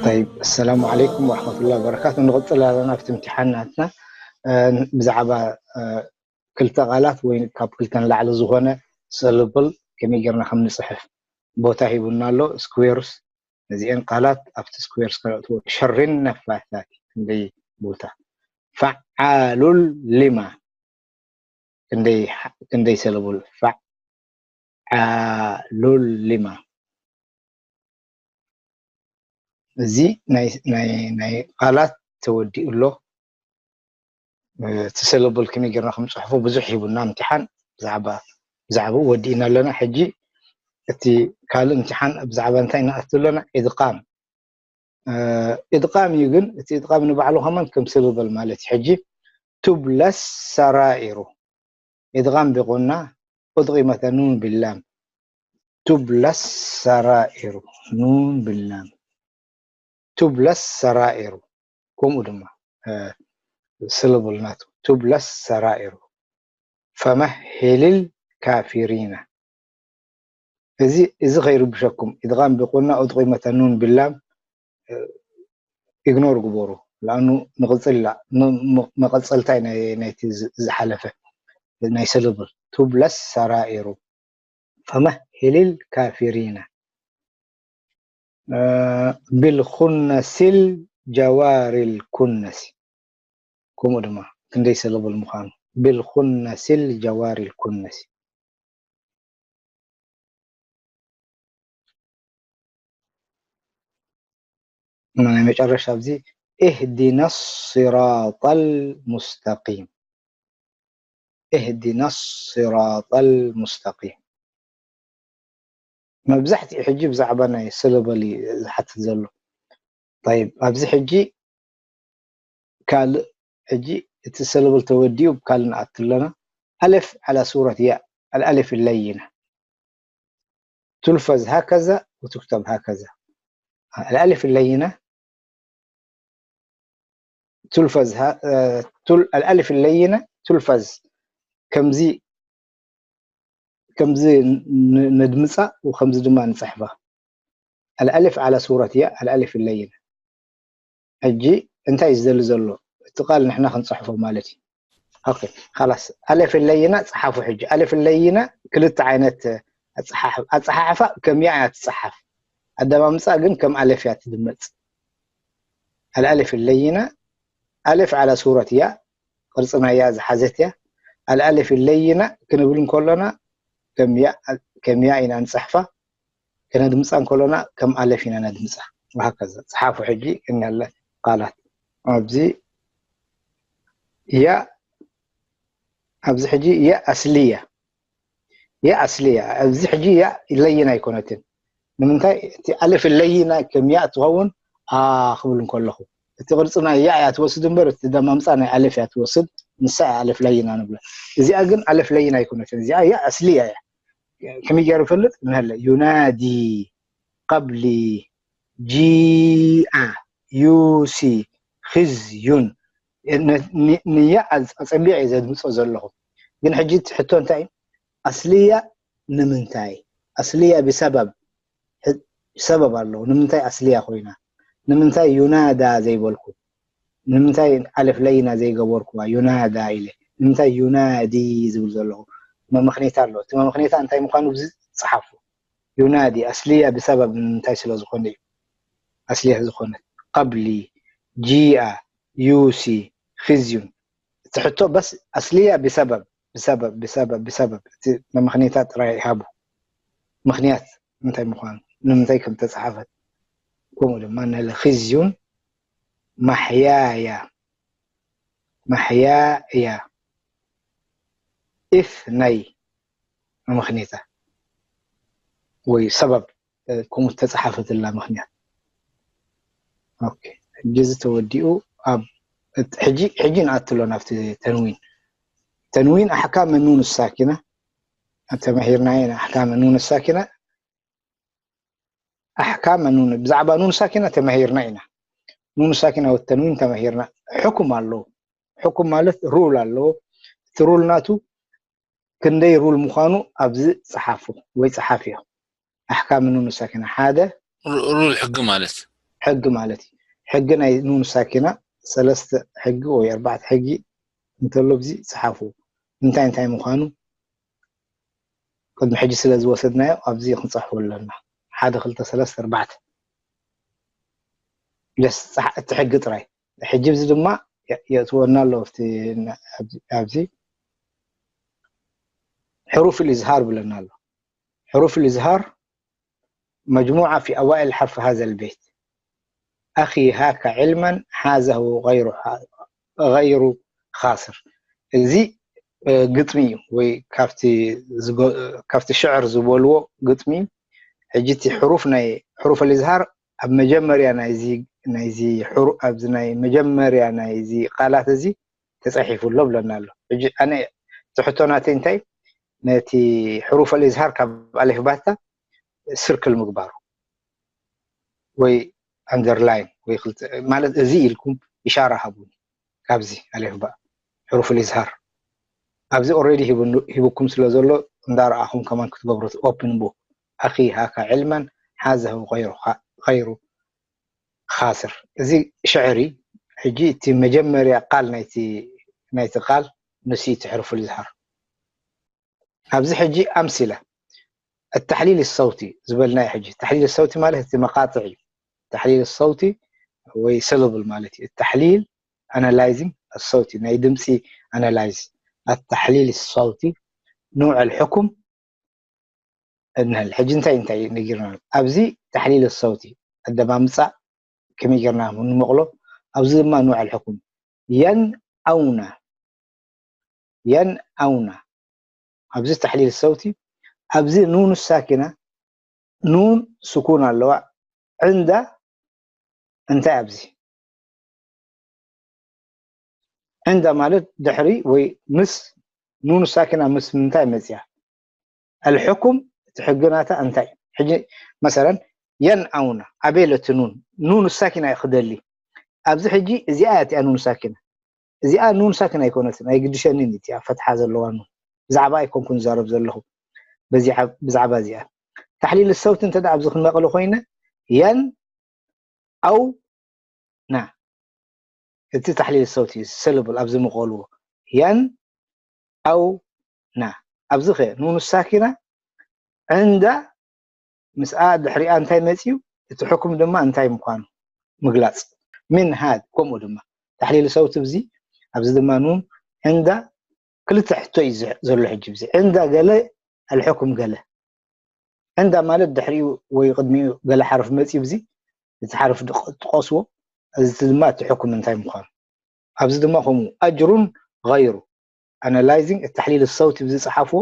طيب، السلام عليكم ورحمة الله وبركاته. ንቕጽል ኣለና ኣብቲ እምትሓን ናትና። እ፣ ብዛዕባ፣ እ፣ ክልተ ቃላት ወይ ካብ ክልተ ንላዕሊ ዝኾነ ስልብል ከመይ ጌርና ከም ንጽሕፍ ቦታ ሂቡና ኣሎ። ስኩዌርስ ነዚአን ቃላት ኣብቲ ስኩዌርስ ከነእትዎ። ሸሪን ነፋሳት ክንደይ ቦታ። ፈዓሉል ሊማ ክንደይ፣ ክንደይ ሰለቡል። ፈዓሉል ሊማ። እዚ ናይ፣ ናይ፣ ናይ ቃላት ተወዲኡ ኣሎ። እቲ ሰለቡል ከመይ ጌርና ከም ንጽሕፎ ብዙሕ ሂቡና እምትሓን። ብዛዕባ፣ ብዛዕባኡ ወዲእና ኣለና። ሕጂ እቲ ካልእ እምትሓን ብዛዕባ እንታይ ንኣቱ ኣለና? ኢድቓም። እ፣ ኢድቓም እዩ፣ ግን እቲ ኢድቓም ንባዕሉ ከማን ከም ስልብል ማለት እዩ። ሕጂ ቱብለስ ሰራኢሩ። ኢድቓም ቢቑና ኡድቒመተ ኑን ቢላም። ቱብለስ ሰራኢሩ። ኑን ቢላም። ቱብለስ ሰራኢሩ። ከምኡ ድማ፣ እ፣ ስልብል ናቱ። ቱብለስ ሰራኢሩ። ፈመሂሊል ካፊሪና። እዚ፣ እዚ ከይርብሸኩም። ኢድቓም ቢቑና ኡድቒመተ ኑን ቢላም፣ እ፣ ኢግኖር ግበሩ። ለኣኑ ንቕጽል ኢላ፣ ን-፣ ም-፣ መቐጸልታይ ናይ፣ ናይቲ ዝ-፣ ዝሓለፈ ናይ ሰለብል። ቱብለስ ሰራኢሩ። ፈመሂሊል ካፊሪና። እ፣ ቢልኹነሲል ጀዋሪል ኩነሲ። ከምኡ ድማ ክንደይ ሰለብል ምዃኑ። ቢልኹነሲል ጀዋሪል ኩነሲ። ናይ መጨረሻ ኣብዚ፣ اهدنا الصراط المستقيم. اهدنا الصراط المستقيم. መብዛሕትኡ ሕጂ ብዛዕባ ናይ ሰለበል እዩ ዝሓትት ዘሎ። طيب፣ ኣብዚ ሕጂ ካልእ፣ ሕጂ እቲ ሰለበል ተወዲኡ ብካልእ ንኣቱ ኣለና። ألف على صورة ياء، الألف اللينة. تلفظ هكذا وتكتب هكذا. الألف اللينة تلفظ ها-، آه، تل-، الألف اللينة تلفظ ከምዚ ከምዚ ን-፣ ነድምጻ ወከምዚ ድማ ንጽሕፋ። الألف على صورة ياء، الألف اللينة. ሕጂ እንታይ እዩ ዝደሊ ዘሎ? እቲ ቃል ንሕና ክንጽሕፎ ማለት እዩ። ኦኬ፣ خلاص። ألف اللينة ጸሓፉ። ሕጂ ألف اللينة ክልተ ዓይነት ኣጸሓሕ-፣ ኣጸሓሕፋ ከም ያእ እያ ትጸሓፍ። ኣደማምጻ ግን ከም ኣለፍ እያ ትድመጽ። الألف اللينة، ألف على صورة ياء، ቅርጺ ናይ ያእ ዝሓዘት እያ። الألف اللينة ክንብል እንከሎና ከም ያእ፣ ከም ያእ ኢና ንጽሕፋ። ከነድምጻ እንከሎና ከም ኣለፍ ኢና ነድምጻ። وهكذا። ጸሓፉ ሕጂ እነለ ቃላት። ኣብዚ ያእ፣ ኣብዚ ሕጂ ያእ ኣስልያ። ያእ ኣስልያ። ኣብዚ ሕጂ ያእ ለይን ኣይኮነትን። ንምንታይ? እቲ ኣለፍ ለይና ከም ያእ ትኸውን፣ ኣ ክብል እንከለኹ። እቲ ቅርጺ ናይ ያእ እያ ትወስድ እምበር፣ እቲ ደማምጻ ናይ ኣለፍ እያ ትወስድ። ንሳ እያ ኣለፍ ለይና ንብላ። እዚኣ ግን ኣለፍ ለይና ኣይኮነትን። እዚኣ ያእ ኣስልያ እያ። ከመይ ገይሩ ይፈልጥ? ንሀለ ዩናዲ፣ ቀብሊ፣ ጂኣ፣ ዩሲ፣ ኽዝዩን። ን-፣ ን-፣ ንያ ኣዝ-፣ ኣጸቢቐ እየ ዘድምጾ ዘለኹ። ግን ሕጂ እቲ ሕቶ እንታይ እዩ? ኣስልያ ንምንታይ? ኣስልያ ብሰበብ፣ ሕ-፣ ሰበብ ኣለዎ። ንምንታይ ኣስልያ ኮይና? ንምንታይ ዩናዳ ዘይበልኩ? ንምንታይ ኣለፍ ለይና ዘይገበርኩዋ? ዩናዳ ኢለ። ንምንታይ ዩናዲ ዝብል ዘለኹ? መመኽኔታ ኣሎ። እቲ መመኽኔታ እንታይ ምዃኑ ብዚ ጸሓፉ። ዩናዲ ኣስልያ ብሰበብ ንምንታይ ስለ ዝኾነ እዩ። ኣስልያ ዝኾነት። ቀብሊ፣ ጂኣ፣ ዩሲ፣ ኽዝዩን። እቲ ሕቶ በስ ኣስልያ ብሰበብ፣ ብሰበብ፣ ብሰበብ፣ ብሰበብ። እቲ መመኽኔታ ጥራይ ሃቡ። ምኽንያት እንታይ ምዃኑ፣ ንምንታይ ከም ተጻሓፈት። ከምኡ ድማ ንለ ኽዝዩን ማሕያያ፣ ማሕያያ። ኢፍ ናይ መመኽኔታ ወይ ሰበብ፣ እ፣ ከምኡ ተጻሓፈትላ ምኽንያት። ኦኬ፣ ሕጂ እዚ ተወዲኡ ኣብ፣ ሕጂ፣ ሕጂ ንኣትሎ ናብቲ ተንዊን። ተንዊን ኣሕካም ኑን ሳኪና ተማሂርና ኢና። ኣሕካም ኑን ሳኪና፣ ኣሕካም ኑን፣ ብዛዕባ ኑን ሳኪና ተማሂርና ኢና። ኑን ሳኪና ወተንዊን ተማሂርና። ሕኩም ኣለዎ። ሕኩም ማለት ሩል ኣለዎ። እቲ ሩል ናቱ ክንደይ ሩል ምዃኑ ኣብዚ ጸሓፉ ወይ ጸሓፍዮ። ኣሕካም ኑን ሳኪና ሓደ ሩል ሕጊ ማለት ሕጊ ማለት እዩ። ሕጊ ናይ ኑን ሳኪና ሰለስተ ሕጊ ወይ ኣርባዕተ ሕጊ እንተሎ ኣብዚ ጸሓፉ። እንታይ እንታይ ምዃኑ ቅድሚ ሕጂ ስለ ዝወሰድናዮ ኣብዚ ክንጸሕፎ ኣለና። ሓደ ክልተ ሰለስተ ኣርባዕተ ጀስ ጸሓ- እቲ ሕጊ ጥራይ። ሕጂ እዚ ድማ የ- የእትወና ኣሎ ኣብቲ ኣብዚ ሕሩፍ ልዝሃር ብለና ኣሎ። ሕሩፍ ልዝሃር مجموعة في أوائل حرف هذا البيت. أخي هاك علما حازه غير غير خاسر. እዚ ግጥሚ እዩ ወይ ካብቲ ሽዕር ዝበልዎ ግጥሚ እዩ። ሕጂ እቲ ሕሩፍ ናይ ሕሩፍ ልዝሃር ኣብ መጀመርያ ናይዚ ናይዚ ሕሩ ኣብዚ ናይ መጀመርያ ናይዚ ቃላት እዚ ተጻሒፉ ኣሎ ብለና ኣሎ። ሕጂ ኣነ እቲ ሕቶ ናተይ እንታይ ነቲ ሕሩፍ ልዝሃር ካብ ኣሌፍ ባታ ስርክል ምግባሩ ወይ ኣንደርላይን ወይ ክልተ ማለት እዚ ኢልኩም ኢሻራ ሃቡኒ ካብዚ ኣሌፍ ባ ሕሩፍ ልዝሃር ኣብዚ ኦሬዲ ሂብኩም ስለ ዘሎ እንዳረኣኹም ከማን ክትገብሩ ኦፕን ቡ ኣኺ ሃካ ዕልመን ሓዘሁ ኸይሩ ካስር እዚ ሽዕሪ ሕጂ እቲ መጀመርያ ቃል ናይቲ ናይቲ ቃል ንሱ እቲ ሕሩፍ ልዝሃር ኣብዚ ሕጂ ኣምሲለ التحليل الصوتي ዝበልናዮ ሕጂ ተሕሊል ሰውቲ ማለት እቲ መቃጥዕ እዩ። ተሕሊል ሰውቲ ወይ ሰለብል ማለት እዩ። ተሕሊል ኣናላይዚንግ ሰውቲ ናይ ድምፂ ኣናላይዝ التحليل الصوتي نوع الحكم እንህል ሕጂ እንታይ እንታይ ነጊርና ኣብዚ ተሕሊል ሰውቲ ኣደማምፃ ከመይ ጌርና ንመቕሎ ኣብዚ ድማ ንውዕል ሕኩም የን ኣውና የን ኣውና ኣብዚ ተሕሊል ሰውቲ ኣብዚ ኑን ሳኪና ኑን ስኩን ኣለዋ ዕንዳ እንታይ ኣብዚ ዕንዳ ማለት ድሕሪ ወይ ምስ ኑን ሳኪና ምስ ምንታይ መፅያ ኣልሕኩም እቲ ሕጊ ናታ እንታይ ሕጂ መሰለን የን ኣውና ኣቤለ እቲ ኑን ኑን ሳኪና ክደሊ ኣብዚ ሕጂ እዚኣ እያ እቲኣ ኑን ሳኪና እዚኣ ኑን ሳኪና ኣይኮነትን ኣይግድሸንን እቲኣ ፈትሓ ዘለዋ ኑን ብዛዕባ ኣይኮንኩን ዛረብ ዘለኹ ብዛዕባ እዚኣ ታሕሊል ሰውቲ እንተ ኣብዚ ክንመቕሊ ኮይነ የን ኣው ና እቲ ታሕሊል ሰውቲ ሰለብል ኣብዚ ምቐልዎ የን ኣው ና ኣብዚ ኸ ኑን ሳኪና ዕንዳ ምስኣ ድሕሪኣ እንታይ መፅዩ እቲ ሕኩም ድማ እንታይ ምኳኑ ምግላፅ ምን ሃድ ከምኡ ድማ ታሕሊል ሰውቲ ብዚ ኣብዚ ድማ ኑን ዕንዳ ክልተ ሕቶ እዩ ዘሎ ሕጂ ብዚ ዕንዳ ገለ ኣልሕኩም ገለ ዕንዳ ማለት ድሕሪኡ ወይ ቅድሚኡ ገለ ሓርፍ መፅዩ ብዚ እቲ ሓርፍ ትቆስዎ እዚ ድማ እቲ ሕኩም እንታይ ምኳኑ ኣብዚ ድማ ከምኡ ኣጅሩን غير ኣናላይዚንግ ተሕሊል ሰውቲ ብዝፀሓፍዎ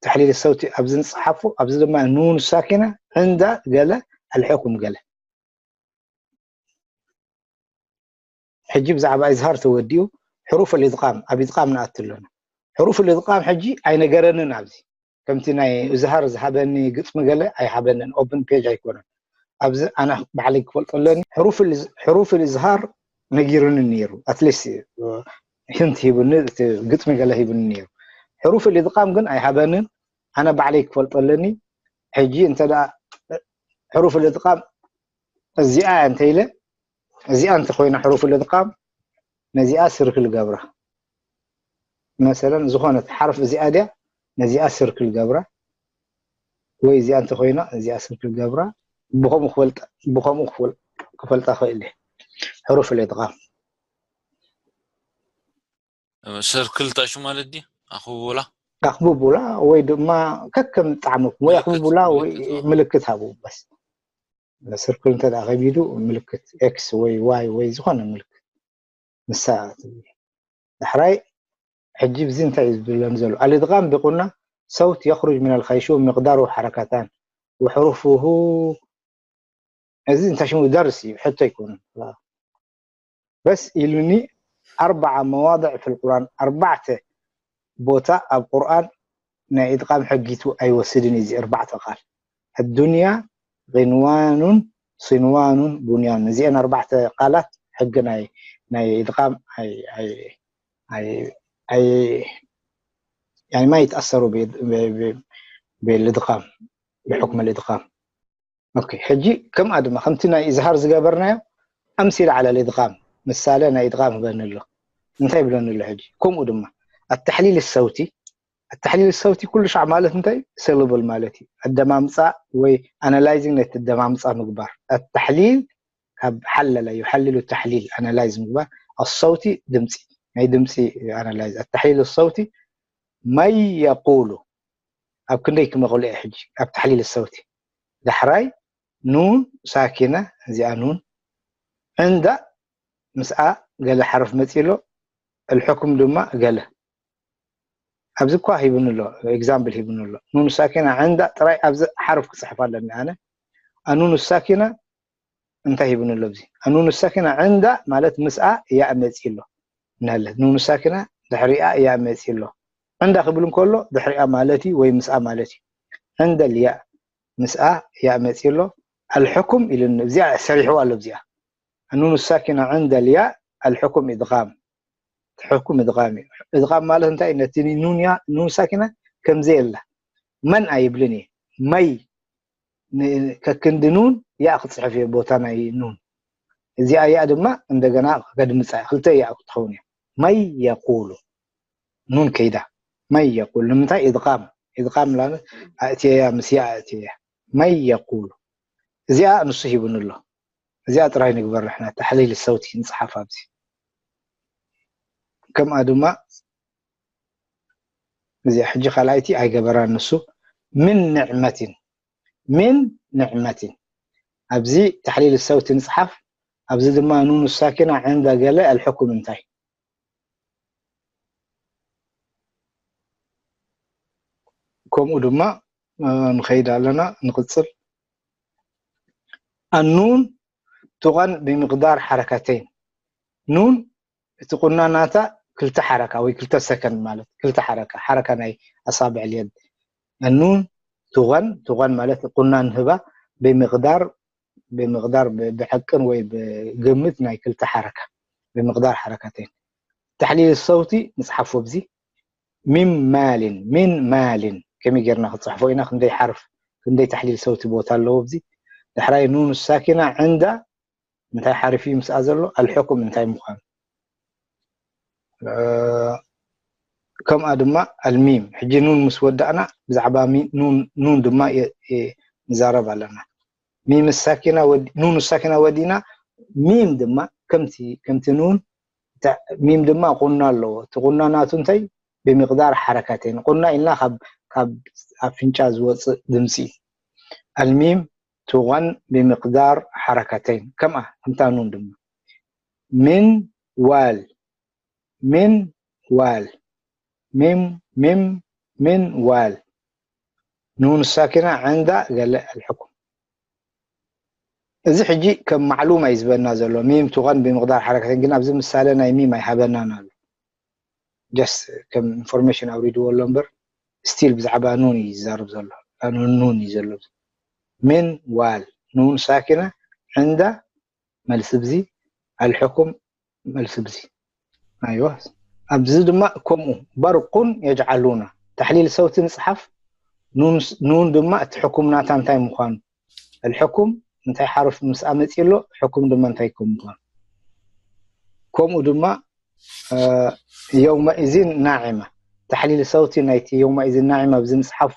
ተሕሊል ሰውቲ ኣብዚ ንፅሓፎ ኣብዚ ድማ ኑን ሳኪና ዕንዳ ገለ ኣልሕኩም ገለ ሕጂ ብዛዕባ ኢዝሃር ተወዲኡ ሕሩፍ ልድቃም ኣብ ኢድቃም ንኣቱ ኣለና ሕሩፍ ልድቃም ሕጂ ኣይነገረንን ኣብዚ ከምቲ ናይ እዝሃር ዝሃበኒ ግጥሚ ገለ ኣይሃበንን ኦፕን ፔጅ ኣይኮነን ኣብዚ ኣነ ባዕለይ ክፈልጦ ኣለኒ ሕሩፍ ልዝሃር ነጊሩኒ ነይሩ ኣትሊስት ሂንት ሂቡኒ ግጥሚ ገለ ሂቡኒ ነይሩ ሕሩፍ ልድቃም ግን ኣይሃበንን ኣነ ባዕለይ ክፈልጦ ኣለኒ ሕጂ እንተ ሕሩፍ ልድቃም እዚኣ እንተ ኢለ እዚኣ እንተ ኮይና ሕሩፍ ልድቃም ነዚኣ ስርክል ገብራ መሰለን ዝኾነት ሓርፍ እዚኣ ድያ ነዚኣ ስርክል ገብራ ወይ እዚኣ እንተ ኮይና እዚኣ ስርክል ገብራ ብኸምኡ ክፈልጣ ብኸምኡ ክፈልጣ ክእል እየ ሕሩፍ ልድቃም ሰርክል ታሹ ማለት ድዩ ኣኽብቡላ ኣኽብቡላ ወይ ድማ ከከም ጣዕምኩም ወይ ኣኽብቡላ ወይ ምልክት ሃቡ በስ ስርክል እንተ ከቢዱ ምልክት ኤክስ ወይ ዋይ ወይ ዝኾነ ምልክት ንሳ ዳሕራይ ሕጂ ብዚ እንታይ እዩ ዝብለኒ ዘሎ ኣልድቃም ብቁና ሰውት የኽሩጅ ምን ኣልኸይሹም ምቅዳሩ ሓረካታን ወሕሩፉሁ እዚ እንታይ ሽሙ ደርስ እዩ ሕቶ ኣይኮኑን በስ ኢሉኒ ኣርባዓ መዋضዕ ፊ ልቁርኣን ኣርባዕተ ቦታ ኣብ ቁርኣን ናይ ኢድቃም ሕጊቱ ኣይወስድን እዚ ኣርባዕተ ቃል ኣዱንያ ቂንዋኑን ሲንዋኑን ቡንያኑን እዚአን ኣርባዕተ ቃላት ሕጊ ናይ ናይ ኢድቃም ኣይ ኣይ ኣይ ኣይ يعني ما يتأثروا ب- ب- ب- بالإدغام، بحكم الإدغام. ኦኬ፣ ሕጂ ከምኣ ድማ ከምቲ ናይ ኢዝሃር ዝገበርናዮ أمثلة على الإدغام፣ ምሳሌ ናይ إدغام ህበኒ ኣሎ። እንታይ ይብለኒ ኣሎ ሕጂ? ከምኡ ድማ التحليل الصوتي، التحليل الصوتي ኩሉ ሻዕ ማለት እንታይ? Syllable ማለት እዩ። ኣደማምፃ ወይ ኣናላይዚንግ ናይ ኣደማምፃ ምግባር። التحليل ካብ ሓለለ፣ يحلل التحليل፣ ኣናላይዝ ምግባር። الصوتي ድምፂ፣ ናይ ድምፂ ኣናላይዝ። التحليل الصوتي من يقول، ኣብ ክንደይ ክመቕሎ እየ ሕጂ ኣብ تحليل الصوتي። ዳሕራይ ኑን ሳኪና፣ እዚኣ ኑን፣ عند ምስኣ ገለ ሓርፍ መፂ ኣሎ፣ الحكم ድማ ገለ። ኣብዚ እኳ ሂብኒ ኣሎ፣ ኤግዛምፕል ሂብኒ ኣሎ። ኑን ሳኪና عند ጥራይ ኣብዚ ሓርፍ ክፅሕፍ ኣለኒ ኣነ። ኣኑን ሳኪና እንታይ ሂብኒ ኣሎ ኣብዚ? ኣኑን ሳኪና عند ማለት ምስኣ ያእ መፂ ኣሎ። እናለ ኑን ሳኪና ድሕሪኣ ያእ መፂ ኣሎ። عند ክብል እንከሎ ድሕሪኣ ማለት እዩ ወይ ምስኣ ማለት እዩ። عند الياء ምስኣ ያእ መፂ ኣሎ። الحكم ኢሉኒ፣ እዚኣ ሰሪሕዋ ኣሎ። እዚኣ ኑን ሳኪና عند الياء الحكم إدغام، ሕኩም إدغام እዩ። إدغام ማለት እንታይ? ነቲ ኑን ያ ኑን ሳኪና ከምዘየላ መን ኣይብልን እዩ። መይ ን- ከክንዲ ኑን ያእ ክፅሕፍ እየ ቦታ ናይ ኑን። እዚኣ ያእ ድማ እንደገና ከድምፃ እየ። ክልተ ያእ ክትኸውን እያ። من يقول ኑን ከይዳ من يقول ንምንታይ? إدغام إدغام ላ ኣእትየያ ምስ ያእ ኣእትየያ من يقول እዚኣ ንሱ ሂቡኒ ኣሎ። እዚኣ ጥራይ ንግበር ንሕና تحليل الصوتي ንፅሓፍ ኣብዚ። ከምኣ ድማ እዚኣ ሕጂ ካልኣይቲ ኣይገበራን ንሱ من نعمة من نعمة ኣብዚ تحليل الصوتي ንፅሓፍ። ኣብዚ ድማ ኑን ሳኪና عند ገለ الحكم እንታይ? ከምኡ ድማ ንኸይድ ኣለና ንቕፅል። النون تغن بمقدار حركتين ኑን እቲ ቁና ናታ ክልተ ሓረካ ወይ ክልተ ሰከንድ ማለት ክልተ ሓረካ ሓረካ ናይ ኣሳብዕ ልየድ። النون تغن تغن ማለት ቁና ንህባ ብምቅዳር ብምቅዳር ብዓቅን ወይ ብግምት ናይ ክልተ ሓረካ ብምቅዳር ሓረካተይን። تحليل الصوتي ንፅሓፎ ኣብዚ من مال من مال ከመይ ጌርና ክፅሕፎ ኢና? ክንደይ ሓርፍ ክንደይ تحليل صوتي ቦታ ኣለዎ ኣብዚ። ዳሕራይ ኑን ሳኪና عند እንታይ ሓርፍ እዩ ምስኣ ዘሎ الحكم እንታይ ምዃኑ። ከምኣ ድማ الميم ሕጂ ኑን ምስ ወዳእና ብዛዕባ ኑን ድማ ንዛረብ ኣለና። ሚም ሳኪና ኑን ሳኪና ወዲና ሚም ድማ ከምቲ ከምቲ ኑን ሚም ድማ ቁና ኣለዎ። እቲ ቁና ናቱ እንታይ ብምቅዳር ሓረካተይን ቁና ኢልና ካብ ኣፍንጫ ዝወፅእ ድምፂ። الميم تغن بمقدار حركتين ከምኣ ከምታ ኑን ድማ من وال من وال ሚም ሚም من وال ኑን ሳኪና عند ገለ الحكم። እዚ ሕጂ ከም ማዕሉማ እዩ ዝበና ዘሎ ሚም تغن بمقدار حركتين ግን ኣብዚ ምሳሌ ናይ ሚም ኣይሃበናን ኣሎ። ጀስት ከም ኢንፎርሜሽን ኣውሪድዎ ኣሎ እምበር ስቲል ብዛዕባ ኑን እዩ ዝዛረብ ዘሎ። ኑን እዩ ዘሎ من وال ኑን ሳኪና عند መልሲ ብዚ الحكم መልሲ ብዚ ኣይዋ ኣብዚ ድማ ከምኡ برق يجعلون تحليل صوتي ንፅሓፍ ኑን ድማ እቲ ሕኩም ናታ እንታይ ምዃኑ الحكم እንታይ ሓርፍ ምስ ኣመፂ ኣሎ ሕኩም ድማ እንታይ ከም ምዃኑ ከምኡ ድማ يومئذ ناعمة تحليل صوتي ናይቲ يومئذ ناعمة ኣብዚ ንፅሓፉ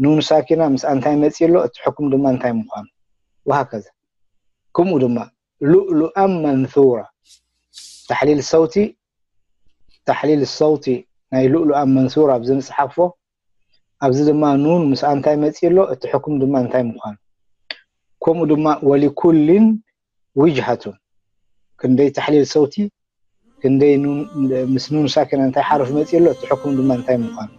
ኑን ሳኪና ምስ እንታይ መፂ ኣሎ እቲ ሕኩም ድማ እንታይ ምዃኑ وهكذا ከምኡ ድማ لؤلؤا منثورا تحليل صوتي تحليل صوتي ናይ لؤلؤا منثورا ኣብዚ ንፅሓፎ ኣብዚ ድማ ኑን ምስ እንታይ መፂ ኣሎ እቲ ሕኩም ድማ እንታይ ምዃኑ ከምኡ ድማ ولكل وجهة ክንደይ تحليل صوتي ክንደይ ምስ ኑን ሳኪና እንታይ ሓርፍ መፂ ኣሎ እቲ ሕኩም ድማ እንታይ ምዃኑ